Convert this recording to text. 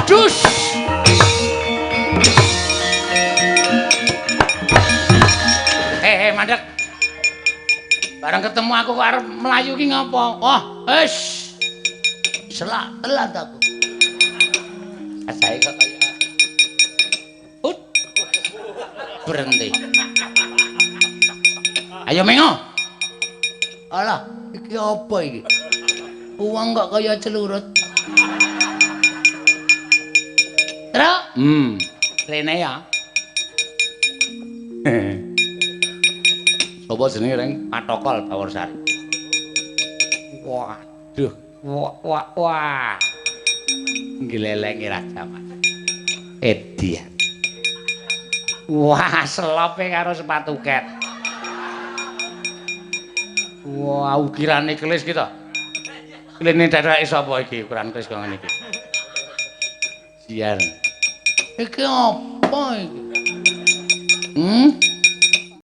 Dus. Mandek. Bareng ketemu aku kok arep mlayu ki ngopo? Wah, wis. Selak telat aku. Asahe kok kaya Ut. Berhenti. Ayo mengo. Alah, iki apa iki? Uang kok kaya celurut. Truk. Rene ya. Sopo jenenge, Reng? Patokol Baworsari. Waduh, wah wah wah. Nglelenge Raja Mas. Edian. Wah, selope karo sepatu ket. Wah, ukirane kelis ki to. Kline dheweke sapa iki ukuran kelis kok ngene iki? Sian. Iki apa iki?